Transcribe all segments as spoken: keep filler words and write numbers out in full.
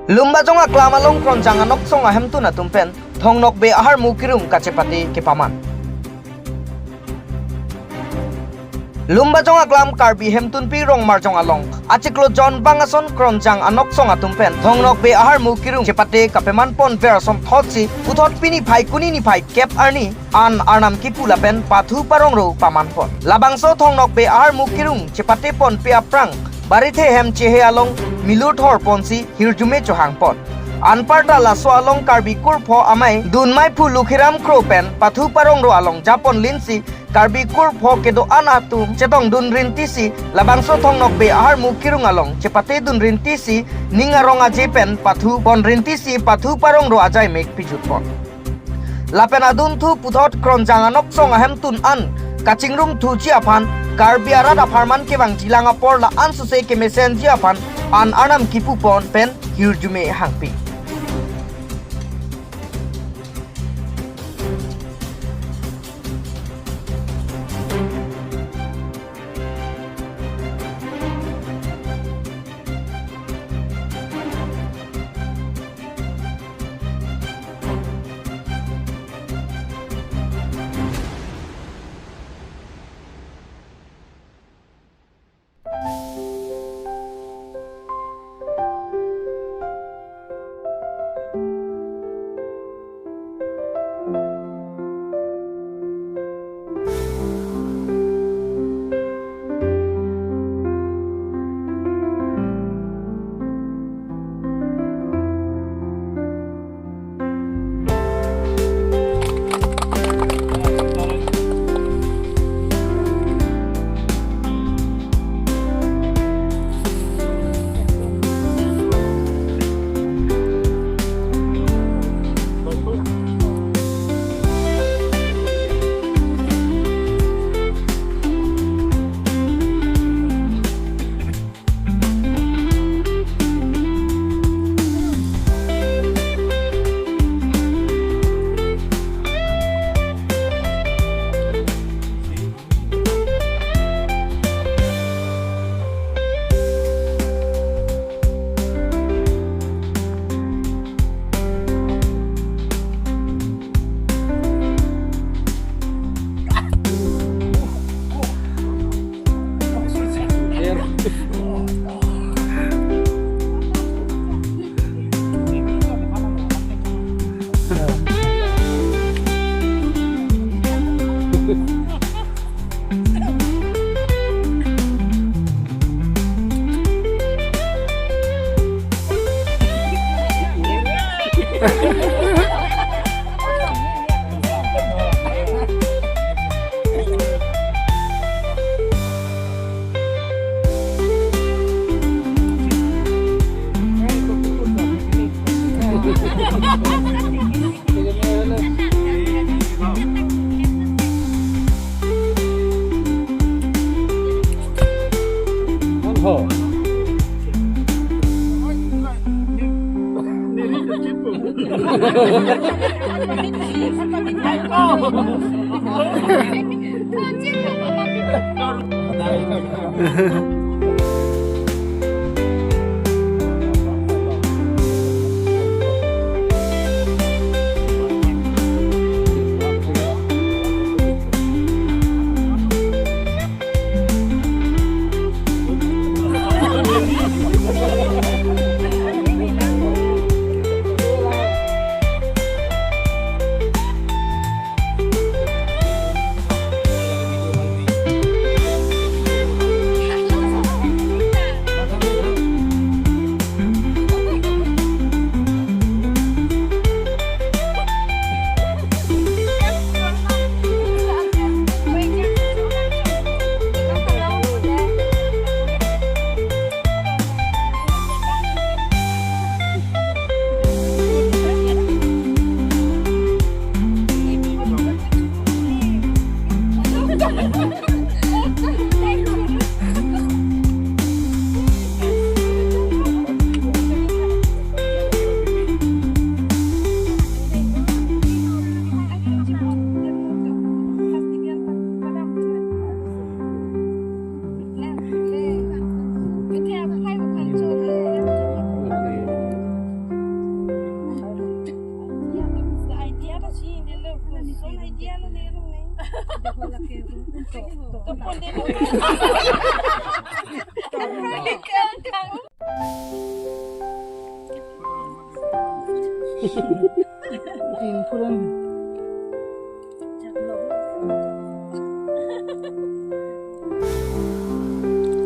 Lumbajong aklam along Kronjang anoksong ahemtun atum pen Thong Nokbe aharmu kirung kachepate kepaman. Lumbajong aklam Karbi Hemtunpi Rongmarjong along achiklo John Bang ason Kronjang anoksong atum pen Thong Nokbe aharmu kirung chepate kapeman ponver asonthotsi puthot pini phai kuni niphai kep arni an arnam kipu lapen pathu parongro paman pon. Labangso Thong Nokbe aharmu kirung chepate ponpe aphrang Barithe hem chehe along milur thor ponsi hirjume chohang pon. Anparta laso along Karbi kurpho amei Dunmai Phu Lukhiram Kro pen pathu parongro along japon linsi Karbi kurpho kedo-an atum chetongdun rintisi labangso Thong Nokbe aharmu kirung along chepatedun rintisi ning arong aje pen pathu pon rintisi pathu parongro ajaimek pijut pon. Lapen adunthu puthot Kronjang anoksong ahemtun an kachingrum thuji aphan Karbi arat apharman kevangjilang apor la-an suse kemesenji aphan an arnam kipu pon pen hirjume hangpi.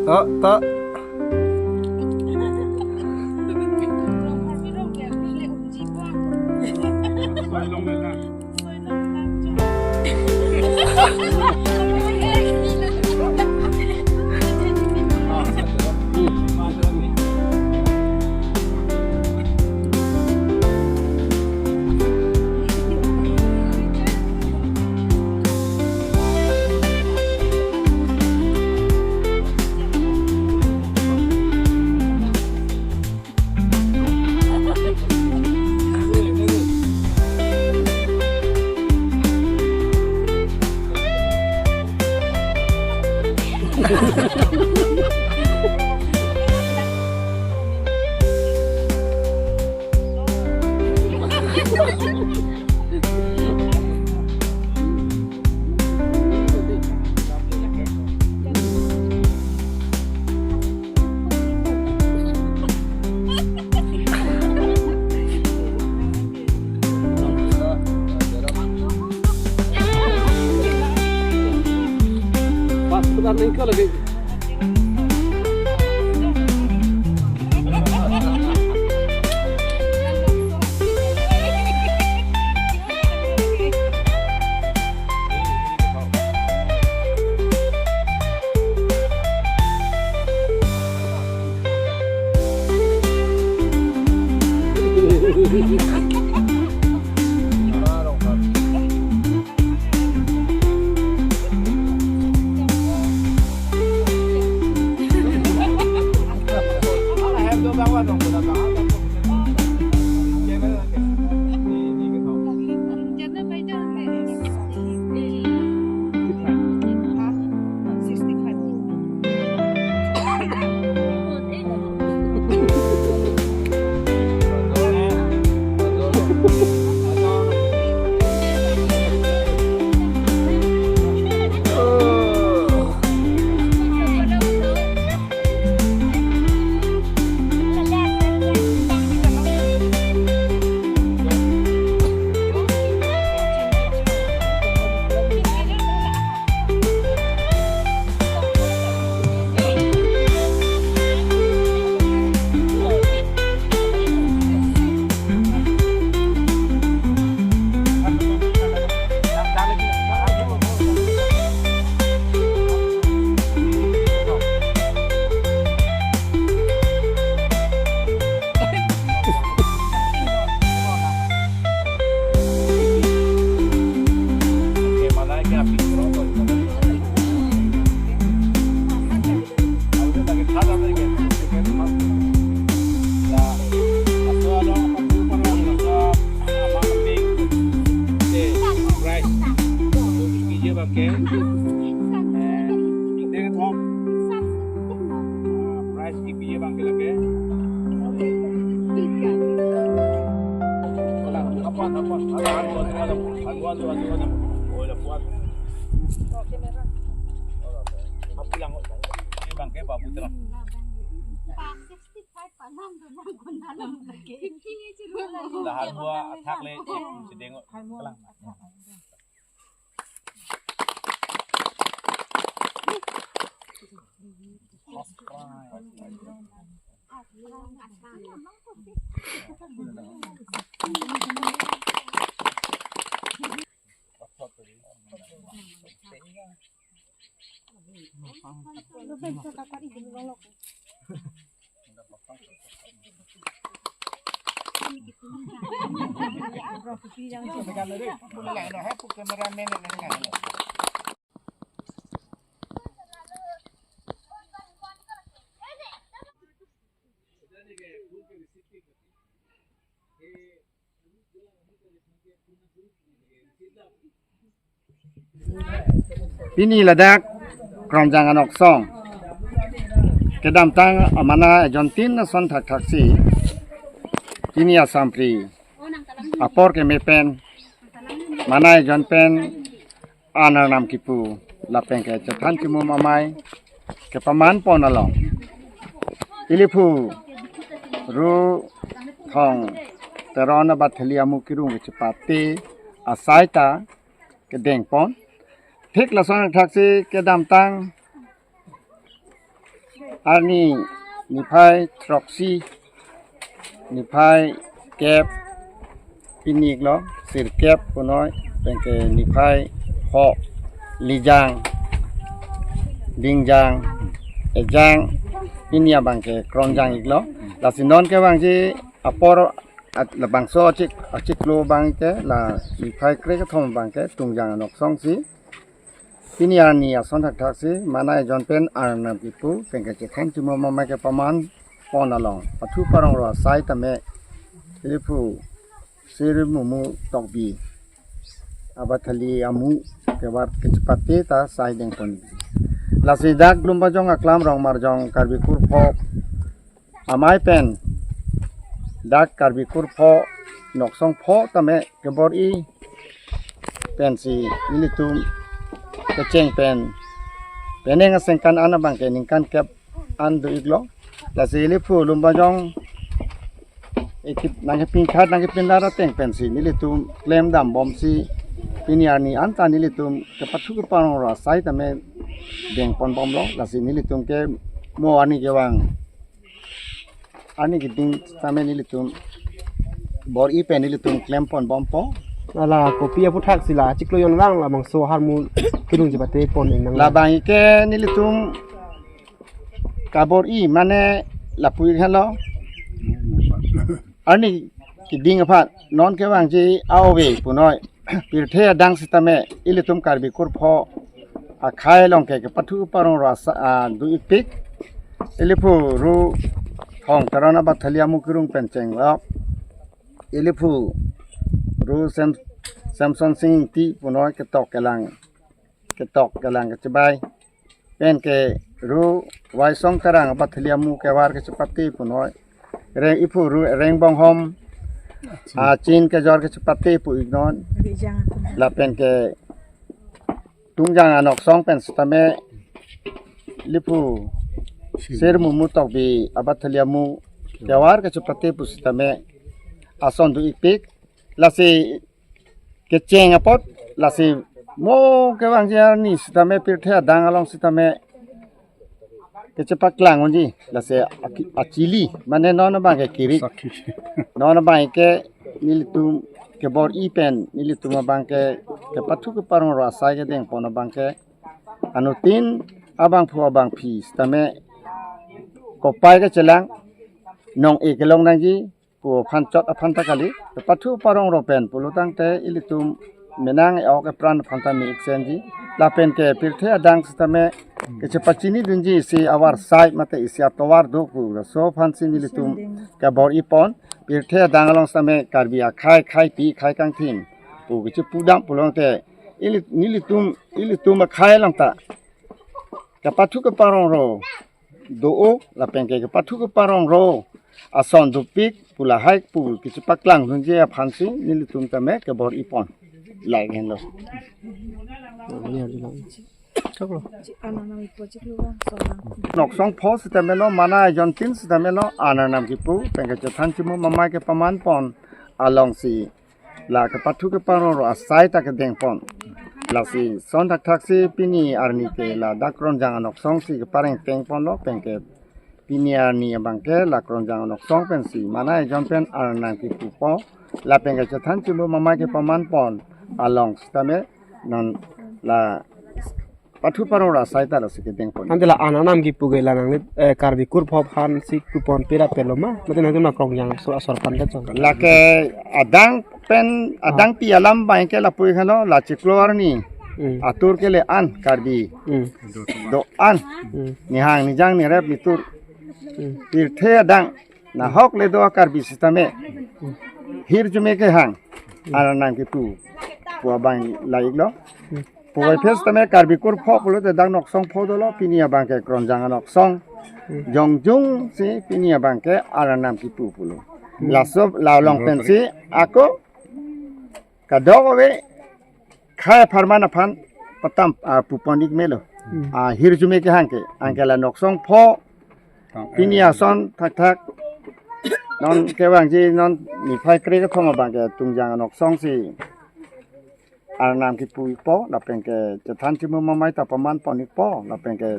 Ta, ta. Pas sebentar nengkel lagi. Price kipiji abang ke lake. Apo, apo, apo. Apo, apo, apo, apo. Oh, ya, puas. Apo lang, oh. Ini abang ke Babu Terang. Lahan dua athak le, eh, sedeng, oh. Kelang. Pini ladak Kromjang Anoksong kedamtang amana ejon tin ason thakthak si, pini asampri apor keme pen, mana ejon pen Arnam kipu lapen ke chethan chimum amei kepaman pon along, iliphu Ru Thong Teron abathali amu kirung kechepate asai ta kedeng pon. Thik lason thaksi kedamtang arni niphai throksi, niphai kep, pini iklo sirkep punoi, penke niphai pho, Lijang, Dingjang, Ejang, pini abangke Kronjang iklo. Lasi non kevangji apor at labangso achik, achiklo abangke la niphai kre kethom abangke Tungjang anoksong si pini arni ason thakthaksi manai jon pen Arnam kipu penke chethan chimum amei kepaman pon along pathu parong ro asai tame iliphu Sir Mumu Tokbi abathali amu kewar kechepate ta sai deng pon. Lasi dak Lumbajong aklam Rongmarjong Karbi Kurpho amei pen dak Karbi Kurpho noksong pho tame kebor-i pensi nelitum kecheng pen penang asengkan an abangke ningkan kep an do iklo. Lasi iliphu Lumbajong ekip nangkepin khat nangkepin lar ateng pensi nelitum klem dam bomsi pini arni anta nelitum kepathu keparong ro asai tame deng pon bomlo. Lasi nelitum ke mo arni kevang arni keding tame nelitum bor-i pen nelitum klem pon bompo. Ala kopi aputhak sila chiklo yon vang labangso harmu kirung chepate pon ingnang. Labang ke nelitum kabor-i mane lapu-ik henlo. Arni keding aphan non kevangji aove punoi pirthe adang sitame ilitum Karbi Kurpho akhei along ke kepathu parong ro asai, ah, do-ikpik. Iliphu Ru Thong Teron abathali amu kirung pen chenglok, iliphu Ru Sem-, Semson Sing Ingti punoi ketok kelang, ketok kelang kechebai, penke Ru Waisong Terang abathali amu kewar kechepate punoi, reng iphu Ru Rengbonghom achin kejor kechepate pu-ik non. Lapen ke Tungjang anoksong pen sitame iliphu Sir Mumu Tokbi abathali amu kewar kechepate pu sitame ason do-ikpik. Lasi kecheng apot lasi mo kevangji arni sitame pirthe adang along sitame kechepaklang unji. Lasi aki-, achili mane non abangke kirik. Sakhi. Non abangke nelitum kebor-i pen nelitum abangke kepathu keparong ro asai kedeng pon abangke anuttin abangphu abangphi sitame kopai kechelang nong-e kelong nangji pu aphan chot aphan ta kali, kepathu parong ro pen pulo tangte ilitum menang e-ok epran aphan ta me-ik senji. Lapen ke pirthe adang sitame kechepachini dunji isi avarsai mate isi atovar do pu laso aphansi nelitum kebor-i pon. Pirthe adang along sitame Karbi akhei kheipi khei kangthim pu kechepu dam pulote ili-, nelitum, ilitum akhei along ta kepathu keparong ro do-o lapen ke kepathu keparong ro ason dopik pu lahai pu kechepaklang dunji aphansi nelitum tame kebor-i pon. Lahai henlo. Noksong pho sitame lo, manai jontin sitame lo, Arnam kipu penke chethan chimum amei kepaman pon alongsi la kepathu keparong ro asai ta kedeng pon. Lasi son thakthaksi pini arni ke ladak Kronjang anoksong si kepareng teng ponlo penke pini arni abangke la Kronjang anoksong pensi manai jon pen Arnam kipupo lapen ke chethan chimum amei kepaman pon along sitame non la pathu parong ro asai ta lasi kedeng pon. Ante la Arnam kipu ke la nangli, eh, Karbi Kurpho aphansi kupon pira pelo ma? Mate nangli ma Kronjang so asor aphan ta chong. Lake adang pen, adang pi alam abangke lapu-ik henlo, la chiklo arni Hmm. atur kele an Karbi Hmm. do-an Hmm. nihang nijang nirep nitur Hmm. pirthe adang nahok le do a Karbi sitame hirjume kehang Arnam kipu pu abang lahai iklo. Hmm. Puvoiphit sitame Karbi Kurpho pulote dak noksong pho dolo, pini abangke Kronjang anoksong. Hmm. Jongjung si pini abangke Arnam kipu pulo. Hmm. Laso la along pensi ako kadokave khei apharman aphan patam, ah, pupon ik melo. Hmm. Ah, hirjume kehang ke, anke la Noksong pho, pini ason thakthak. Non kevangji non niphai kre kethom abang ke Tungjang Noksong si arnam kipu ikpo, lapen ke chethan chimum amei ta paman pon ikpo, lapen ke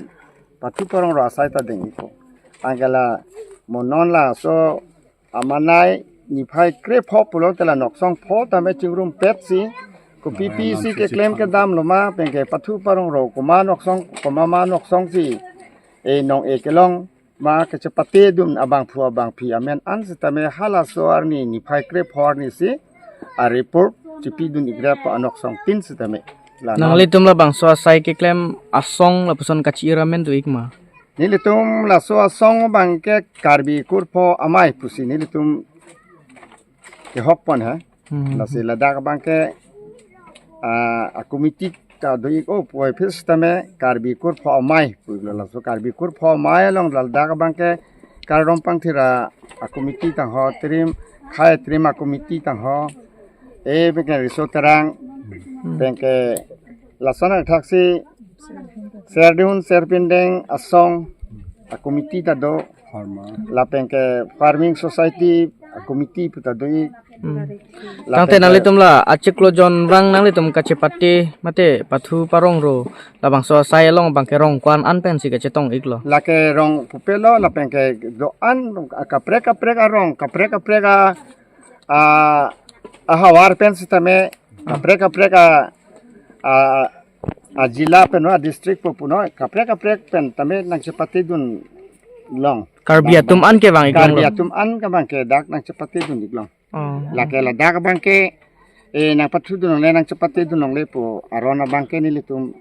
pathu parong ro asai ta deng ikpo. Anke la mo non laso amanai niphai kre pho pulote la Noksong pho tame chingrumpet si, kopi pi si keklem kedam loma, pen ke pathu parong ro komat Noksong, komat ma Noksong si, e nong-e kelong ma kachepatedun abangphu abangphi amen an sitame halaso arni niphai kre pho arni si a report chipidun ikrep Noksong tin sitame. La non nanglitum labangso asai keklem asong lapuson kachi-ir amen do ik ma? Nelitum laso asong abang ke Karbi Kurpho Amei pusi nelitum kehok pon ha. Hmm. Lasi ladak abang ke, ah, a committee ta do ik, o puvoiphit sitame Karbi Kurpho Amei pulo, laso Karbi Kurpho Amei along ladak abang ke Kardompang Thira a committee tangho, trim khei trim a committee tangho, e pen ke Riso Terang, hmm, pen ke lason athak si Serdihun Serpindeng asong a committee ta do. Farmer. Lapen ke Farming Society a committee pu ta do ik. Hmm. Lapen tangte ke nanglitum la achiklo jon abang nanglitum kachepate mate pathu parong ro labangso asai along abang ke rong ko-an an pensi kachetong iklo? Lake rong pupe lo, lapen ke do-an kaprek kaprek arong, kaprek kaprek a, a, ahavar pen sitame, kaprek kaprek a, a, ajila pen, a district pu punon, kaprek kaprek pen tame nangchepatedun long. Karbi atum an kevang ik long. Karbi atum an kevang ke dak nangchepatedun ik long. Oh. Lake ladak abang ke, e, nangpathudun longle, nangchepatedun longle pu aron abang ke nelitum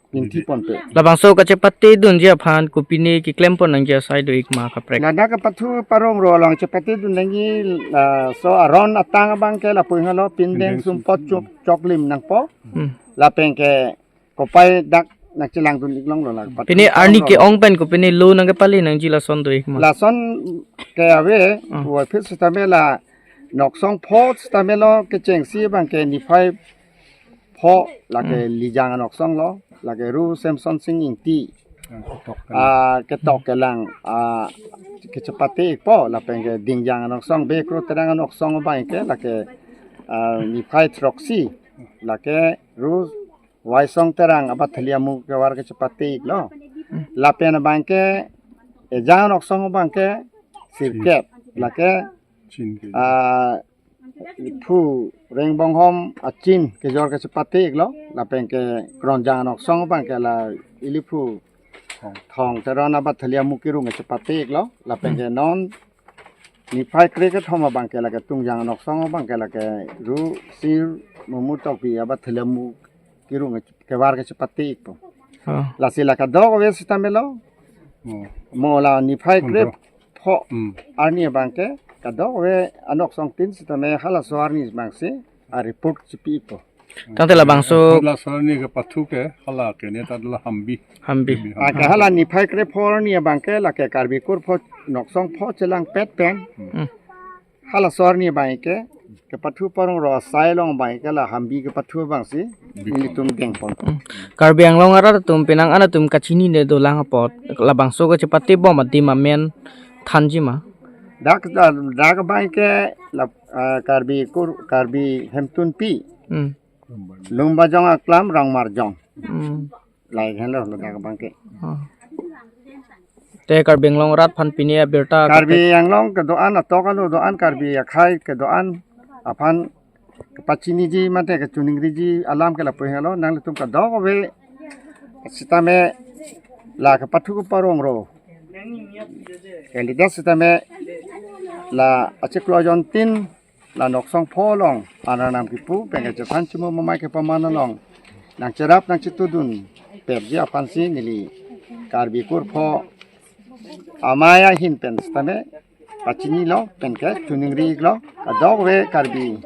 pinthi ponpe. Labangso kachepatedunji aphan kopine keklem pon nangji asai do ik ma kaprek? Ladak pathu parong ro along chepatedun nangji, laso aron atang abang ke lapu hinglo, pindeng sumpot chok, choklim nangpo. Hmm. Lapen ke kopai dak nangchelangdun ik longlo la. Pini arni ke-ong pen kopine lo nangkepale nangji lason do ik ma? Lason ke ave, hmm, puvoiphit sitame la Noksong pho sitame lo kechengsi abang ke niphai pho, lake, hmm, Lijang Noksong lo, lake Ru Semson Sing Ingti, ah, ketok kelang, ah, kachepate ikpo, lapen ke Dingjang Noksong, Bekro Terang Noksong abang ke, lake, ah, niphai throksi, lake Ru Waisong Terang abathali amu kevar kachepate iklo. Lapen abang ke Ejang Noksong abang ke sirkep, lake, chin ke, ah, phu Rengbonghom achin kejor kachepate iklo, lapen ke Kronjang Noksong abang ke la iliphu Thong Teron abathali amu kirung kachepate iklo, lapen ke non niphai kre kethom abang ke lake Tungjang Noksong abang ke lake Ru Sir Mumu Tokbi abathali amu kirung kevar kachepate ikpo. Oh. Lasi la kadokave sitame lo. Oh. Mo la niphai kre pho, hmm, arni abang ke kadokave a Noksong tin sitame halaso arni abang si a report chipi ikpo. Tangte labangso, halaso arni kepathu ke hala ke ne ta la Hambi. Hambi. Hambi, ah, ke Hambi. Hala niphai kre pho arni abang ke lake Karbi Kurpho Noksong pho chelangpet pen. Hmm. Halaso arni abang ke kepathu parong ro asai along abang ke la Hambi kepathu abang si nelitum deng pon. Hmm. Karbi Anglong arat atum penang an atum kachinine dolang apot labangso kachepate bom adim amen thanji ma? Dak, dak, dak abang ke la, ah, Karbi Kur, Karbi Hemtunpi. Hmm. Lumbajong aklam Rongmarjong. Hmm. Lahai henlo ladak abang ke. Oh. Te Karbi Anglong arat aphan pini abirta Karbi Anglong kedo-an atok alo do-an, Karbi akhei kedo-an aphan kepachiniji mate kechoningriji alam ke lapu helo, nanglitum kadokave sitame la kepathu keparong ro. Kalidas sitame la achiklo jon tin la Noksong pho along arnam kipu pen kachethan chimum amei kepaman along nangcherap nangchetudun pepji aphan si neli Karbi Kurpho Amei ahin pen sitame pachinilo pen kechoningri iklo, kadokave Karbi,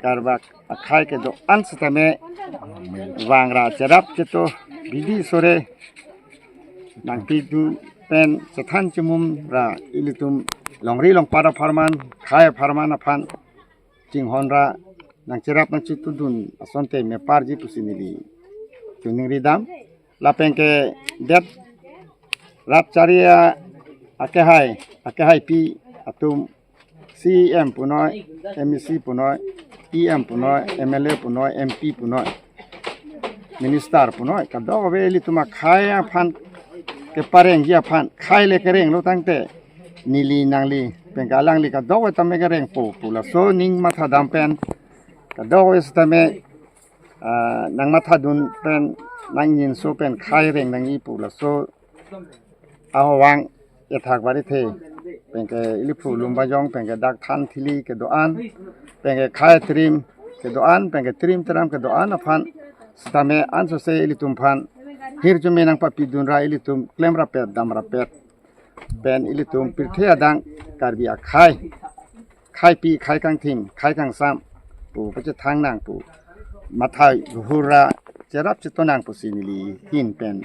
Karbi akhei kedo-an sitame vangra cherap cheto bidi sore nangpidun pen chethan chimum ra ilitum longri longpat apharman, khei apharman aphan chinghon ra nangcherap nangchetudun asonte meparji pusi neli choningri dam. Lapen ke det rat chari akehai, akehaipi atum C E M punoi, M A C punoi, E M punoi, M L A punoi, M P punoi, minister punoi, kadokave ilitum akhai aphan keparengji aphan, khai le kerenglo tangte, neli nangli pen ke alangli kadokave tame kerengpo pu laso ning mathadam pen, kadokave sitame, ah, nangmathadun pen, nangninso pen khai reng nangji pu laso ahowang ethak barithe. Pen ke iliphu Lumbajong pen ke dak than thili kedo-an, pen ke khai trim kedo-an, pen ke trim tram kedo-an aphan sitame ansose ilitum aphan hirjume nangpapidun ra ilitum klem rapet dam rapet pen ilitum pirthe adang Karbi akhai, khaipi, khai kangthim, khai kangsam pu pachethang nang pu mathai hura cherap cheto nang pusi neli ahin pen,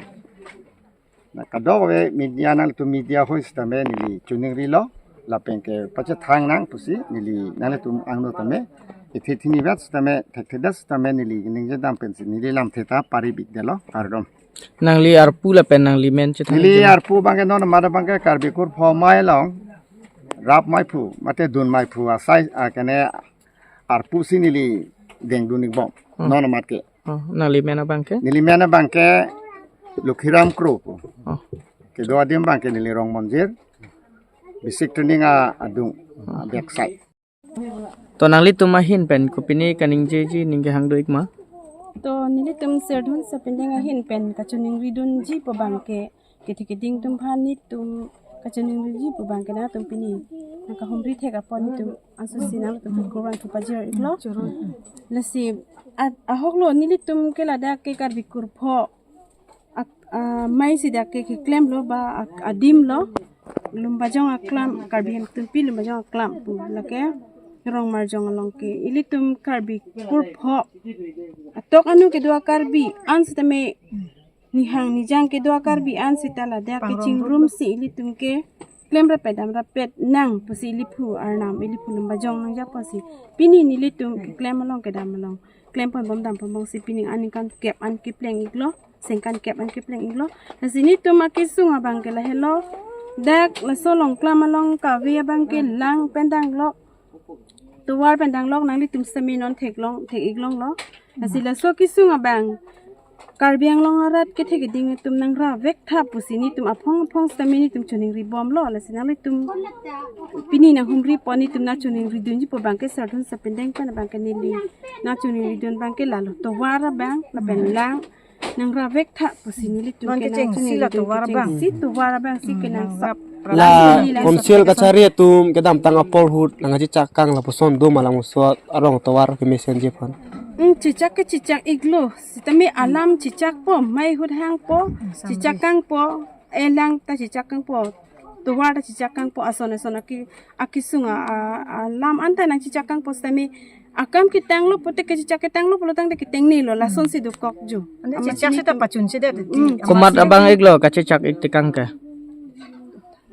na kadokave media, nangtum media hoi sitame neli choningrilo, lapen ke pachethang nang pusi neli nangtum angno tame, ithi thini vet sitame, thekthedet sitame neli ningje dam pensi neli lamthe ta pari bikdelo, kardom. Nangli arpu lapen nangli men chethang neli jema. Arpu abangke non mada abangke Karbi kurpho mai along rap maiphu mate dun maiphu asai akene arpu si neli dengdun ikbom. Hmm. Non amat ke. Oh, nangli men abangke? Neli men abangke Lukhiram Kro pu. Oh. Kedo adim abangke neli Rongmonjir. Basic training a adung, a backside. To nanglitum ahin pen kopine kaningjeji ning kehang do ikma? To nelitum Serdun Sapindeng ahin pen kachoningridunji pu abangke kethe keding atum aphan nelitum kachoningridunji pu abangke nangtum pini nangkahumri thek apot nelitum ansose nangtum kurvangthu pajir iklo. Lasi a- ahoklo nelitum ke ladak ke Karbi kurpho ak- ah, mai si dak ke keklemlo ba ak- adimlo. Lumbajong aklam, Karbi Hemtunpi Lumbajong aklam pu lake Rongmarjong along ke ilitum Karbi kurpho atok anu kedo a-Karbi an sitame nihang nijang kedo a-Karbi an sita ladak kechingrum si ilitum ke klem rapet dam rapet nang pusi iliphu arnam iliphu Lumbajong nangjapo si pini nelitum keklem along kedam along klem ponbom dam ponbom si pini aningkan kep an kepleng iklo, sengkan kep an kepleng iklo. Lasi nelitum akesung abangke lahelo. Dak laso Longklam along kave abangke lang pen danglo, tovar pen danglo, nanglitum sitame non theklong thek iklonglo. Lasi laso kesung abang Karbi Anglong arat kethe keding atum nangrap vek tha pusi nelitum aphong aphong sitame nelitum choningribomlo. Lasi nanglitum pini nanghumri pon nelitum nangchoningridunji pu abangke Serdun Sapindeng pen abangke neli nangchoningridun abangke lalo tovar abang lapen lang nangrap vek tha pusi nelitum non ke kechengsi la nangchoningridun tovar abang. Kechengsi tovar abang si ke nang nangrap. La neli la council kachari atum kedamtang apor ahut nangchechak kang lapuson do ma langso arong tovar kemesenji aphan? Hmm, chechak ke chechak iklo. Sitame alam chechakpo, mai ahut hangpo, chechak kangpo, elang ta chechak kangpo, tovar ta chechak kangpo, ason ason aki- akesung a- a- alam anta nangchechak kangpo sitame akam ketanglo pute kechechak ketanglo pulo tangte ketengnelo, lasonsi dokok jo. Ante amat chechak sita nelitum pachunchedet. Hmm. Komat abang iklo kachechak ik tekang ke?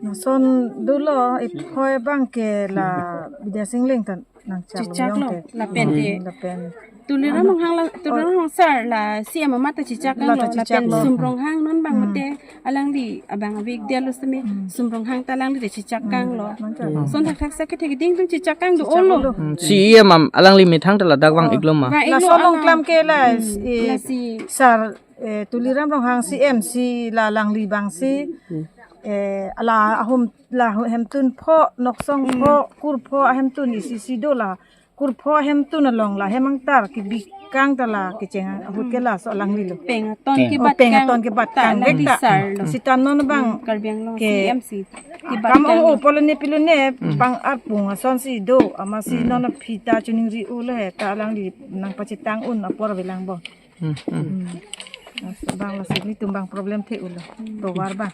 Lason dolo, iphoi abangke la Bidya Sing Engleng ta nangchak chechaklo, long te. Lapen ke. Hmm, lapen. Tuliram Ronghang la, Tuliram Ronghang sir la C M amat ta chechak la kanglo, ta chechak lapen lo. Sum Ronghang non abang mate alangli abang ave ikdetlo sitame, Sum Ronghang ta alangli ta chechak kanglo. Nangchak. Son thakthak sa kethe keding atum chechak kang do chechak olo. Olo. Hmm, C E M am alangli methang ta ladak vang iklo ma? Vang iklo. Laso along Longklam ke la, hmm, eh, lasi sir, eh, Tuliram Ronghang C M si la alangli abang si, eh, ala ahum la hemtun pho, noksong pho, kurpho ahemtun isi si do la. Kurpho ahemtun along la hem angtar kebi kang ta la kecheng ahut ke laso alanglilo. Peng aton, eh, kebat peng kang aton kebat ta kang alangli vek ta. Sar lo. Sita non abang, hmm, Karbi Anglong ke C M si kebat kam kang ong lo. O polone pilone, hmm, bang arpung asonsi do, amatsi, hmm, non aphi ta choningri-o le ta alangli nangpachetang un apor avelang bo. Hmm, hmm. Hmm. Laso abang lasi nelitum abang problem the ulo. Hmm. Tovar abang.